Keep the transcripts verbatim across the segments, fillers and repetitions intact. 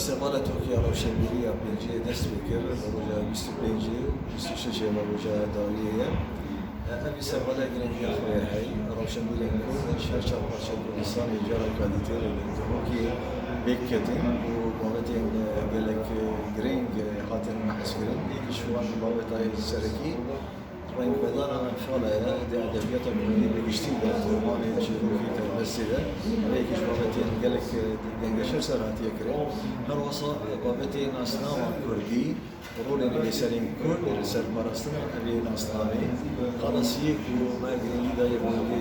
Festîvala Tirkiya Rewşenbîrî ya pêncî dest pê kir, roja bîst û pêncî û bîst û şeş ve roja dawiyê ye. Ev festîvala girîngî xwe hey, rewşenbîrên Kurd ji her çar parçeyên Kurdistanê careka dîtir li Duhokê pêk ketin û babetên gelek girîng hatin behs kirin. Yek ji wan babetayê serekî Rengvedana Enfala ye, di edebiyata kurdî bi giştî de, romanê çîrokî, derbasî de, yek ji babetên gelek gengeşer ser hatiye kirin. Her wisa babetê nasnama kurdî, rolê nivîserên kurd li ser parastina evê nasnamê, xalasiyê ku me girîngî daye bo vê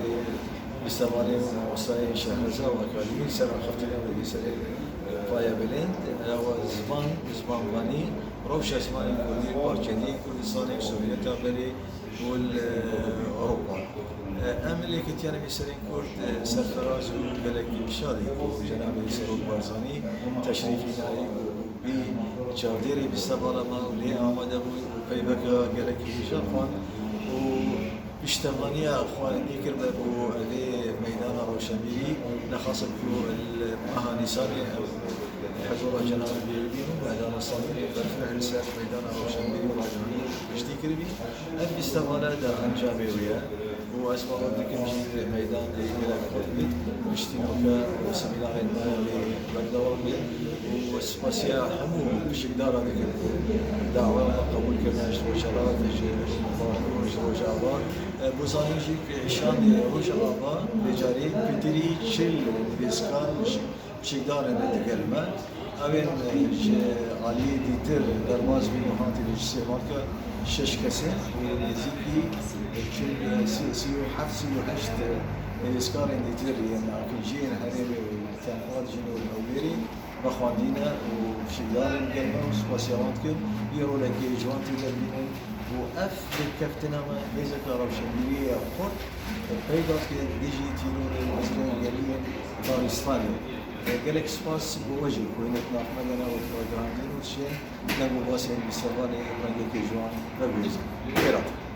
festîvalê, mamostayên Şehreza û akademî ser axaftina nivîserên payebilind, ew ziman, zimanvanî, rewşa zimanê kurdî, parçeyî Kurdistanê, Sovyeta berê û li Ewropa. Em li Yekîtiya Nivîserên Kurd serfiraz û gelek şad in ku cenabê Serok Barzanî teşrîfî dayî û bî çavdêrê festîvala me û lê amade bû û peyweka gelek hêja xwend û piştevaniya xwe nî kiribe bo vê meydana rewşenbîrî, nexasim ku li meha Nîsanê ev huzura cenabê bêrî bîn û meydana Samîrê berfireh li ser meydana rewşenbîrî û ragihandinê piştî kiribî. Ev festîvala de encamê wê ye û ez bawer dikim jî meydan ê gelek xurt bî, piştî nokte û semînarên me lê berdewam bin û spasiya hemû pişikdara dikim ku dawa me qebûl kirine ji Rojhelat, ji Bakur, ji Rojava. Bo zanîn jî ku şandê Rojava vê carê pitirî çil nivîskar ji pişikdarên digel me. Ew ên ji aliyê dîtir derbas bîn û hatî ji Sêmalka şeş kesên û nêzîkî çil, sî, sî û heft, sî û heşt nivîskarên dîtir yên akinciyên herêmê û tenqal jî li Ewlêrê vexwendîne û pişikdarên digel me û spasiya wan dikim. Îro lê ji wan tê de bînin û ev pêkkeftina me hêzeke rewşenbîriyê ya xurt peyda dike dijî tîrorên hizrên geliyên Daristanê. Gelek spas bo we jî ku hinek nav me de ne wek ragihandin û dişên deng û basên festîvalê rengekê ji wan veguhêzin. Xêr hatin.